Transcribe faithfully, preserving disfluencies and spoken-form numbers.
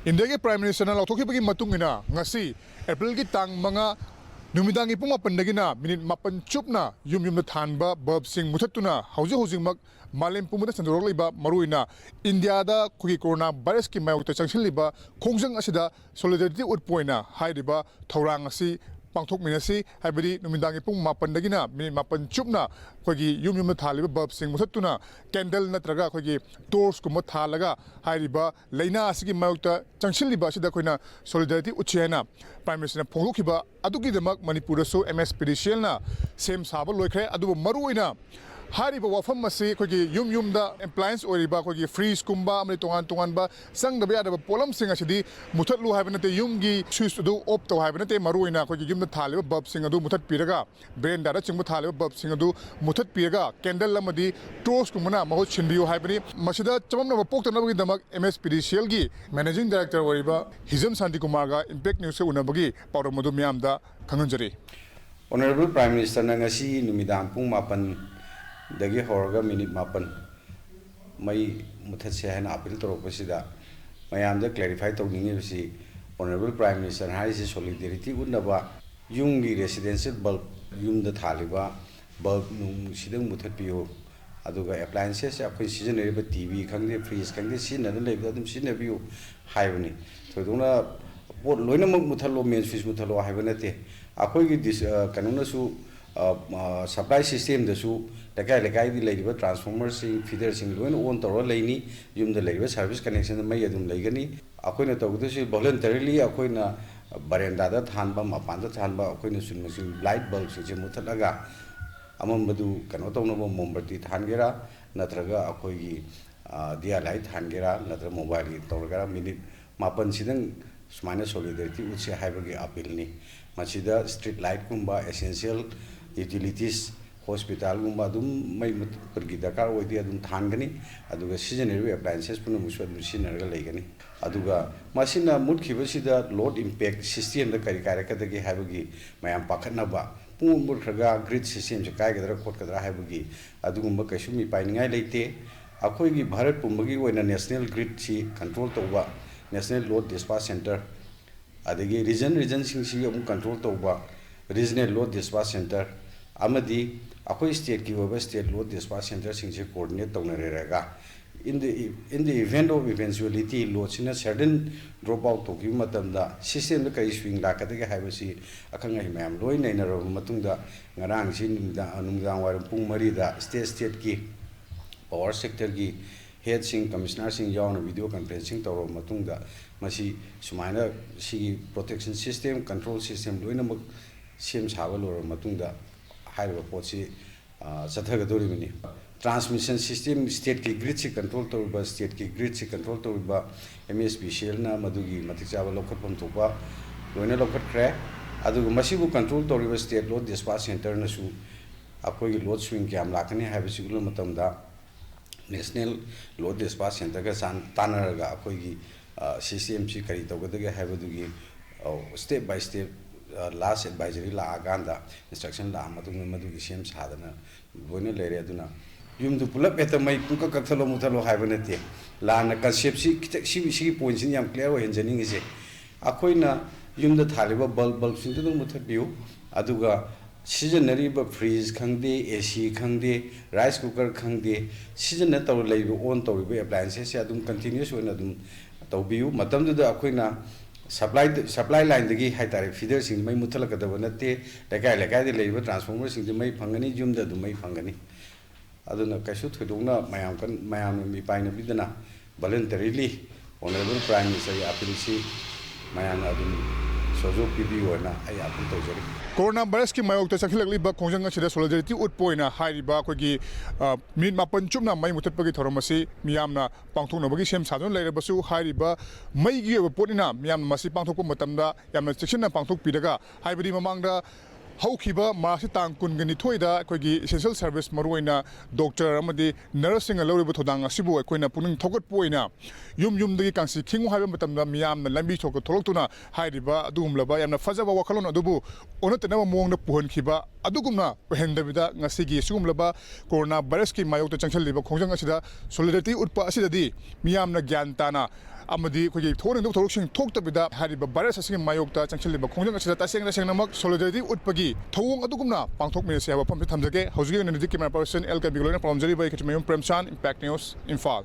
ꯏꯟꯗꯤꯌꯥꯒꯤ Prime Ministerꯅ ꯂꯥꯎꯊꯣꯛꯈꯤꯕꯒꯤ ꯃꯇꯨꯡ ꯏꯟꯅ, ꯉꯁꯤ Aprilꯒꯤ ꯇꯥꯡ ꯃꯉꯥ ꯅꯨꯃꯤꯗꯥꯡꯒꯤ ꯄꯨꯡ ꯃꯥꯄꯟꯗꯒꯤꯅ ꯃꯤꯅꯤꯠ ꯃꯥꯄꯟ ꯆꯨꯞꯅ ꯌꯨꯝ ꯌꯨꯝꯗ ꯊꯥꯟꯕ bulbꯁꯤꯡ ꯃꯨꯊꯠꯇꯨꯅ ꯍꯧꯖꯤꯛ ꯍꯧꯖꯤꯛꯃꯛ ꯃꯥꯂꯦꯝ ꯄꯨꯝꯕꯗ ꯁꯟꯗꯣꯔꯛꯂꯤꯕ, ꯃꯔꯨꯑꯣꯏꯅ ꯏꯟꯗꯤꯌꯥꯗ ꯑꯩꯈꯣꯏꯒꯤ corona virusꯀꯤ ꯃꯥꯌꯣꯛꯇ ꯆꯪꯁꯤꯜꯂꯤꯕ ꯈꯣꯡꯖꯪ ꯑꯁꯤꯗ solidarity ꯎꯠꯄ ꯑꯣꯏꯅ ꯍꯥꯏꯔꯤꯕ ꯊꯧꯔꯥꯡ ꯑꯁꯤ ꯄꯥꯡꯊꯣꯛꯃꯤꯟꯅꯁꯤ꯫ ꯍꯥꯏꯕꯗꯤ ꯅꯨꯃꯤꯗꯥꯡꯒꯤ ꯄꯨꯡ ꯃꯥꯄꯟꯗꯒꯤꯅ ꯃꯤꯅꯤꯠ ꯃꯥꯄꯟ ꯆꯨꯞꯅ ꯑꯩꯈꯣꯏꯒꯤ ꯌꯨꯝ ꯌꯨꯝꯗ ꯊꯥꯜꯂꯤꯕ bulbꯁꯤꯡ ꯃꯨꯊꯠꯇꯨꯅ candle ꯅꯠꯇ꯭ꯔꯒ ꯑꯩꯈꯣꯏꯒꯤ torchꯀꯨꯝꯕ ꯊꯥꯜꯂꯒ ꯍꯥꯏꯔꯤꯕ ꯂꯥꯏꯅꯥ ꯑꯁꯤꯒꯤ ꯃꯥꯌꯣꯛꯇ ꯆꯪꯁꯤꯜꯂꯤꯕ ꯑꯁꯤꯗ ꯑꯩꯈꯣꯏꯅ solidarity ꯎꯠꯁꯤ ꯍꯥꯏꯅ Prime Ministerꯅ ꯐꯣꯡꯗꯣꯛꯈꯤꯕ ꯑꯗꯨꯒꯤꯗꯃꯛ ꯃꯅꯤꯄꯨꯔꯗꯁꯨ MSPDCLꯅ ꯁꯦꯝ ꯁꯥꯕ ꯂꯣꯏꯈ꯭ꯔꯦ꯫ ꯑꯗꯨꯕꯨ ꯃꯔꯨꯑꯣꯏꯅ ꯍꯥꯏꯔꯤꯕ ꯋꯥꯐꯝ ꯑꯁꯤ ꯑꯩꯈꯣꯏꯒꯤ ꯌꯨꯝ ꯌꯨꯝꯗ appliance ꯑꯣꯏꯔꯤꯕ ꯑꯩꯈꯣꯏꯒꯤ fridgeꯀꯨꯝꯕ ꯑꯃꯗꯤ ꯇꯣꯉꯥꯟ ꯇꯣꯉꯥꯟꯕ ꯆꯪꯗꯕ ꯌꯥꯗꯕ ꯄꯣꯠꯂꯝꯁꯤꯡ ꯑꯁꯤꯗꯤ ꯃꯨꯊꯠꯂꯨ ꯍꯥꯏꯕ ꯅꯠꯇꯦ, ꯌꯨꯝꯒꯤ switch ꯑꯗꯨ off ꯇꯧ ꯍꯥꯏꯕ ꯅꯠꯇꯦ꯫ ꯃꯔꯨꯑꯣꯏꯅ ꯑꯩꯈꯣꯏꯒꯤ ꯌꯨꯝꯗ ꯊꯥꯜꯂꯤꯕ bulbꯁꯤꯡ ꯑꯗꯨ ꯃꯨꯊꯠꯄꯤꯔꯒ verandaꯗ ꯆꯤꯡꯕ ꯊꯥꯜꯂꯤꯕ bulbꯁꯤꯡ ꯑꯗꯨ ꯃꯨꯊꯠꯄꯤꯔꯒ candle ꯑꯃꯗꯤ torchꯀꯨꯝꯕꯅ ꯃꯍꯨꯠ ꯁꯤꯟꯕꯤꯌꯨ ꯍꯥꯏꯕꯅꯤ꯫ ꯃꯁꯤꯗ ꯆꯃꯝꯅꯕ ꯄꯣꯛꯇꯅꯕꯒꯤꯗꯃꯛ MSPDCLꯒꯤ Managing Director ꯑꯣꯏꯔꯤꯕ ꯍꯤꯖꯝ ꯁꯥꯟꯇꯤꯀꯨꯃꯥꯔꯒ Impact Newsꯀ ꯎꯅꯕꯒꯤ ꯄꯥꯎꯗꯝ ꯑꯗꯨ ꯃꯤꯌꯥꯝꯗ ꯈꯪꯍꯟꯖꯔꯤ꯫ Honourable Prime Ministerꯅ ꯉꯁꯤ ꯅꯨꯃꯤꯗꯥꯡ ꯄꯨꯡ ꯃꯥꯄꯟꯗꯒꯤ ꯍꯧꯔꯒ ꯃꯤꯅꯤꯠ ꯃꯥꯄꯟ ꯃꯩ ꯃꯨꯊꯠꯁꯦ ꯍꯥꯏꯅ appeal ꯇꯧꯔꯛꯄꯁꯤꯗ ꯃꯌꯥꯝꯗ clarify ꯇꯧꯅꯤꯡꯉꯤꯕꯁꯤ, Honourable Prime Minister ꯍꯥꯏꯔꯤꯁꯤ solidarity ꯎꯠꯅꯕ, ꯌꯨꯝꯒꯤ residential bulb, ꯌꯨꯝꯗ ꯊꯥꯜꯂꯤꯕ bulb ꯅꯨꯡꯁꯤꯗꯪ ꯃꯨꯊꯠꯄꯤꯌꯨ, ꯑꯗꯨꯒ appliances ꯑꯩꯈꯣꯏ ꯁꯤꯖꯤꯟꯅꯔꯤꯕ TV ꯈꯪꯗꯦ, fridge ꯈꯪꯗꯦ, ꯁꯤꯖꯤꯟꯅꯗꯨꯅ ꯂꯩꯕꯗ ꯑꯗꯨꯝ ꯁꯤꯖꯤꯟꯅꯕꯤꯌꯨ ꯍꯥꯏꯕꯅꯤ꯫ ꯊꯣꯏꯗꯣꯛꯅ ꯄꯣꯠ ꯂꯣꯏꯅꯃꯛ ꯃꯨꯊꯠꯂꯣ, main switch ꯃꯨꯊꯠꯂꯣ ꯍꯥꯏꯕ ꯅꯠꯇꯦ꯫ ꯑꯩꯈꯣꯏꯒꯤ dis-, ꯑ, ꯀꯩꯅꯣꯅꯁꯨ, ꯑ, ꯑ, supply systemꯗꯁꯨ ꯂꯩꯀꯥꯏ ꯂꯩꯀꯥꯏꯗꯤ ꯂꯩꯔꯤꯕ transformerꯁꯤꯡ, feederꯁꯤꯡ ꯂꯣꯏꯅ on ꯇꯧꯔꯒ ꯂꯩꯅꯤ꯫ ꯌꯨꯝꯗ ꯂꯩꯔꯤꯕ service connectionꯗ ꯃꯩ ꯑꯗꯨꯝ ꯂꯩꯒꯅꯤ꯫ ꯑꯩꯈꯣꯏꯅ ꯇꯧꯒꯗꯣꯏꯁꯤ voluntarily ꯑꯩꯈꯣꯏꯅ verandaꯗ ꯊꯥꯟꯕ, ꯃꯄꯥꯟꯗ ꯊꯥꯟꯕ, ꯑꯩꯈꯣꯏꯅ ꯆꯨꯝꯅ ꯁꯨꯝ light bulbꯁꯤꯡꯁꯦ ꯃꯨꯊꯠꯂꯒ ꯑꯃꯝꯕꯗꯨ ꯀꯩꯅꯣ ꯇꯧꯅꯕ ꯃꯣꯝꯕꯇꯤ ꯊꯥꯟꯒꯦꯔꯥ, ꯅꯠꯇ꯭ꯔꯒ ꯑꯩꯈꯣꯏꯒꯤ, ꯑ, ꯗꯤꯌꯥ light ꯊꯥꯟꯒꯦꯔꯥ, ꯅꯠꯇ꯭ꯔꯒ mobileꯒꯤ ꯇꯧꯔꯒꯦꯔꯥ, ꯃꯤꯅꯤꯠ ꯃꯥꯄꯟꯁꯤꯗꯪ ꯁꯨꯃꯥꯏꯅ solidarity ꯎꯠꯁꯦ ꯍꯥꯏꯕꯒꯤ appealꯅꯤ꯫ ꯃꯁꯤꯗ street lightꯀꯨꯝꯕ, essential utilities, hospitalꯒꯨꯝꯕ ꯑꯗꯨꯝ ꯃꯩ ꯃꯨꯠꯄꯒꯤ ꯗꯔꯀꯥꯔ ꯑꯣꯏꯗꯦ, ꯑꯗꯨꯝ ꯊꯥꯟꯒꯅꯤ꯫ ꯑꯗꯨꯒ ꯁꯤꯖꯤꯟꯅꯔꯤꯕ appliances ꯄꯨꯝꯅꯃꯛꯁꯨ ꯑꯗꯨꯝ ꯁꯤꯖꯤꯟꯅꯔꯒ ꯂꯩꯒꯅꯤ꯫ ꯑꯗꯨꯒ ꯃꯁꯤꯅ ꯃꯨꯠꯈꯤꯕꯁꯤꯗ load impact systemꯗ ꯀꯔꯤ ꯀꯥꯏꯔꯛꯀꯗꯒꯦ ꯍꯥꯏꯕꯒꯤ ꯃꯌꯥꯝ ꯄꯥꯈꯠꯅꯕ, ꯄꯨꯡꯃꯨꯠ ꯃꯨꯠꯈ꯭ꯔꯒ grid systemꯁꯦ ꯀꯥꯏꯒꯗ꯭ꯔꯥ ꯈꯣꯠꯀꯗ꯭ꯔꯥ ꯍꯥꯏꯕꯒꯤ ꯑꯗꯨꯒꯨꯝꯕ ꯀꯩꯁꯨ ꯃꯤꯄꯥꯏꯅꯤꯡꯉꯥꯏ ꯂꯩꯇꯦ꯫ ꯑꯩꯈꯣꯏꯒꯤ ꯚꯥꯔꯠ ꯄꯨꯝꯕꯒꯤ ꯑꯣꯏꯅ national gridꯁꯤ control ꯇꯧꯕ, National Load Dispatch Center, ꯑꯗꯒꯤ region regionꯁꯤꯡꯁꯤ ꯑꯃꯨꯛ control ꯇꯧꯕ Regional Load Dispatch Center, ꯑꯃꯗꯤ ꯑꯩꯈꯣꯏ stateꯀꯤ ꯑꯣꯏꯕ state load dispatch centerꯁꯤꯡꯁꯦ coordinate ꯇꯧꯅꯔꯦꯔꯒ, in the, in the event of eventuality, loadꯁꯤꯅ sudden drop out ꯇꯧꯈꯤꯕ ꯃꯇꯝꯗ systemꯗ ꯀꯔꯤ swing ꯂꯥꯛꯀꯗꯒꯦ ꯍꯥꯏꯕꯁꯤ ꯑꯈꯪ ꯑꯍꯩ ꯃꯌꯥꯝ ꯂꯣꯏ ꯅꯩꯅꯔꯕ ꯃꯇꯨꯡꯗ, ꯉꯔꯥꯡꯁꯤ ꯅꯨꯃꯤꯗꯥꯡ, ꯅꯨꯃꯤꯗꯥꯡ ꯋꯥꯏꯔꯝ ꯄꯨꯡ ꯃꯔꯤꯗ state stateꯀꯤ power sectorꯒꯤ headꯁꯤꯡ, commissionerꯁꯤꯡ ꯌꯥꯎꯅ video conferencing ꯇꯧꯔꯕ ꯃꯇꯨꯡꯗ, ꯃꯁꯤ ꯁꯨꯃꯥꯏꯅ ꯁꯤꯒꯤ protection system, control system ꯂꯣꯏꯅꯃꯛ ꯁꯦꯝ ꯁꯥꯕ ꯂꯣꯏꯔꯕ ꯃꯇꯨꯡꯗ, ꯍꯥꯏꯔꯤꯕ ꯄꯣꯠꯁꯤ, ꯑ, ꯆꯠꯊꯒꯗꯧꯔꯤꯕꯅꯤ꯫ Transmission system, stateꯀꯤ gridꯁꯤ control ꯇꯧꯔꯤꯕ, stateꯀꯤ gridꯁꯤ control ꯇꯧꯔꯤꯕ MSPCLꯅ ꯃꯗꯨꯒꯤ ꯃꯇꯤꯛ ꯆꯥꯕ ꯂꯧꯈꯠꯐꯝ ꯊꯣꯛꯄ ꯂꯣꯏꯅ ꯂꯧꯈꯠꯈ꯭ꯔꯦ꯫ ꯑꯗꯨꯒ ꯃꯁꯤꯕꯨ control ꯇꯧꯔꯤꯕ state load dispatch centerꯅꯁꯨ ꯑꯩꯈꯣꯏꯒꯤ load swing ꯀꯌꯥꯝ ꯂꯥꯛꯀꯅꯤ ꯍꯥꯏꯕꯁꯤ ꯎꯠꯂꯕ ꯃꯇꯝꯗ, National Load Dispatch Centerꯒ ꯆꯥꯟ-, ꯇꯥꯟꯅꯔꯒ ꯑꯩꯈꯣꯏꯒꯤ, ꯑ, systemꯁꯤ ꯀꯔꯤ ꯇꯧꯒꯗꯒꯦ ꯍꯥꯏꯕꯗꯨꯒꯤ, ꯑ, step by step, ꯑ, last advisory ꯂꯥꯛꯑꯀꯥꯟꯗ, instruction ꯂꯥꯛꯑ ꯃꯇꯨꯡꯗ ꯃꯗꯨꯒꯤ ꯁꯦꯝ ꯁꯥꯗꯅ ꯂꯣꯏꯅ ꯂꯩꯔꯦ꯫ ꯑꯗꯨꯅ ꯌꯨꯝꯗꯨ ꯄꯨꯂꯞ ꯍꯦꯛꯇ ꯃꯩ ꯄꯨꯡꯀꯛ ꯀꯛꯊꯠꯂꯣ, ꯃꯨꯠꯊꯠꯂꯣ ꯍꯥꯏꯕ ꯅꯠꯇꯦ꯫ ꯂꯥꯟꯅ conceptꯁꯤ ꯈꯤꯇꯪ, ꯁꯤ, ꯁꯤꯒꯤ pointꯁꯤꯅ ꯌꯥꯝ clear ꯑꯣꯏꯍꯟꯖꯅꯤꯡꯉꯤꯁꯦ꯫ ꯑꯩꯈꯣꯏꯅ ꯌꯨꯝꯗ ꯊꯥꯜꯂꯤꯕ bulb, bulbꯁꯤꯡꯗꯨꯗꯪ ꯃꯨꯠꯊꯠꯄꯤꯌꯨ꯫ ꯑꯗꯨꯒ ꯁꯤꯖꯤꯟꯅꯔꯤꯕ fridge ꯈꯪꯗꯦ, AC ꯈꯪꯗꯦ, rice cooker ꯈꯪꯗꯦ, ꯁꯤꯖꯤꯟꯅ ꯇꯧꯔ ꯂꯩꯔꯤꯕ, on ꯇꯧꯔꯤꯕ appliancesꯁꯦ ꯑꯗꯨꯝ continuous ꯑꯣꯏꯅ ꯑꯗꯨꯝ ꯇꯧꯕꯤꯌꯨ꯫ ꯃꯇꯝꯗꯨꯗ ꯑꯩꯈꯣꯏꯅ supply, supply lineꯗꯒꯤ ꯍꯥꯏꯇꯥꯔꯦ, feederꯁꯤꯡ ꯃꯩ ꯃꯨꯠꯊꯠꯂꯛꯀꯗꯕ ꯅꯠꯇꯦ꯫ ꯂꯩꯀꯥꯏ ꯂꯩꯀꯥꯏꯗ ꯂꯩꯔꯤꯕ transformerꯁꯤꯡꯗꯤ ꯃꯩ ꯐꯪꯒꯅꯤ, ꯌꯨꯝꯗ ꯑꯗꯨꯝ ꯃꯩ ꯐꯪꯒꯅꯤ꯫ ꯑꯗꯨꯅ ꯀꯩꯁꯨ ꯊꯣꯏꯗꯣꯛꯅ ꯃꯌꯥꯝ ꯀꯟ-, ꯃꯌꯥꯝꯅ ꯃꯤꯄꯥꯏꯅꯕꯤꯗꯅ voluntarily Honourable Prime Ministerꯒꯤ appealꯁꯤ ꯃꯌꯥꯝꯅ ꯑꯗꯨꯝ ꯁꯣꯖꯣꯛ ꯄꯤꯕꯤꯌꯨ ꯍꯥꯏꯅ ꯑꯩ appeal ꯇꯧꯖꯔꯤ꯫ Corona virusꯀꯤ ꯃꯥꯌꯣꯛꯇ ꯆꯪꯁꯤꯜꯂꯛꯂꯤꯕ ꯈꯣꯡꯖꯪ ꯑꯁꯤꯗ solidarity ꯎꯠꯄ ꯑꯣꯏꯅ ꯍꯥꯏꯔꯤꯕ ꯑꯩꯈꯣꯏꯒꯤ, ꯑ, ꯃꯤꯅꯤꯠ ꯃꯥꯄꯟ ꯆꯨꯞꯅ ꯃꯩ ꯃꯨꯊꯠꯄꯒꯤ ꯊꯧꯔꯝ ꯑꯁꯤ ꯃꯤꯌꯥꯝꯅ ꯄꯥꯡꯊꯣꯛꯅꯕꯒꯤ ꯁꯦꯝ ꯁꯥꯗꯨꯅ ꯂꯩꯔꯕꯁꯨ, ꯍꯥꯏꯔꯤꯕ ꯃꯩꯒꯤ ꯑꯣꯏꯕ ꯄꯣꯠꯅꯤꯅ ꯃꯤꯌꯥꯝꯅ ꯃꯁꯤ ꯄꯥꯡꯊꯣꯛꯄ ꯃꯇꯝꯗ ꯌꯥꯝꯅ ꯆꯦꯛꯁꯤꯟꯅ ꯄꯥꯡꯊꯣꯛꯄꯤꯔꯒ, ꯍꯥꯏꯕꯗꯤ ꯃꯃꯥꯡꯗ ꯍꯧꯈꯤꯕ ꯃꯥꯔꯆꯀꯤ ꯇꯥꯡ ꯀꯨꯟꯒ ꯅꯤꯊꯣꯏꯗ ꯑꯩꯈꯣꯏꯒꯤ essential service, ꯃꯔꯨꯑꯣꯏꯅ doctor ꯑꯃꯗꯤ nurseꯁꯤꯡꯅ ꯂꯧꯔꯤꯕ ꯊꯧꯗꯥꯡ ꯑꯁꯤꯕꯨ ꯑꯩꯈꯣꯏꯅ ꯄꯨꯛꯅꯤꯡ ꯊꯧꯒꯠꯄ ꯑꯣꯏꯅ, ꯌꯨꯝ ꯌꯨꯝꯗꯒꯤ ꯀꯥꯡꯁꯤ ꯈꯤꯡꯉꯨ ꯍꯥꯏꯕ ꯃꯇꯝꯗ ꯃꯤꯌꯥꯝꯅ ꯂꯝꯕꯤ ꯁꯣꯔꯣꯛꯇ ꯊꯣꯛꯂꯛꯇꯨꯅ ꯍꯥꯏꯔꯤꯕ ꯑꯗꯨꯒꯨꯝꯂꯕ ꯌꯥꯝꯅ ꯐꯖꯕ ꯋꯥꯈꯜꯂꯣꯟ ꯑꯗꯨꯕꯨ ꯑꯣꯟꯅ ꯇꯩꯅꯕ ꯃꯑꯣꯡꯗ ꯄꯨꯍꯟꯈꯤꯕ ꯑꯗꯨꯒꯨꯝꯅ ꯑꯣꯏꯍꯟꯗꯕꯤꯗ, ꯉꯁꯤꯒꯤ ꯁꯤꯒꯨꯝꯂꯕ corona virusꯀꯤ ꯃꯥꯌꯣꯛꯇ ꯆꯪꯁꯤꯜꯂꯤꯕ ꯈꯣꯡꯖꯪ ꯑꯁꯤꯗ solidarity ꯎꯠꯄ ꯑꯁꯤꯗꯗꯤ ꯃꯤꯌꯥꯝꯅ ꯒ꯭ꯌꯥꯟ ꯇꯥꯅ ꯑꯃꯗꯤ ꯑꯩꯈꯣꯏꯒꯤ ꯊꯣꯛꯍꯟꯅꯤꯡꯗꯕ ꯊꯧꯗꯣꯛꯁꯤꯡ ꯊꯣꯛꯇꯕꯤꯗ ꯍꯥꯏꯔꯤꯕ ꯚꯥꯏꯔꯁ ꯑꯁꯤꯒꯤ ꯃꯥꯌꯣꯛꯇ ꯆꯪꯁꯤꯜꯂꯤꯕ ꯈꯣꯡꯖꯪ ꯑꯁꯤꯗ ꯇꯁꯦꯡ ꯇꯁꯦꯡꯅꯃꯛ solidarity ꯎꯠꯄꯒꯤ ꯊꯧꯑꯣꯡ ꯑꯗꯨꯒꯨꯝꯅ ꯄꯥꯡꯊꯣꯛꯃꯤꯟꯅꯁꯤ ꯍꯥꯏꯕ ꯋꯥꯐꯝꯁꯤ ꯊꯝꯖꯒꯦ꯫ ꯍꯧꯖꯤꯛꯀꯤ ꯑꯣꯏꯅꯗꯤ camera person L Kabir ꯒ ꯂꯣꯏꯅ ꯄꯥꯎꯗꯝꯖꯔꯤꯕ ꯑꯩ ꯈꯦꯇ꯭ꯔꯤꯃꯌꯨꯝ ꯄ꯭ꯔꯦꯝꯆꯥꯟ, Impact News, ꯏꯝꯐꯥꯜ꯫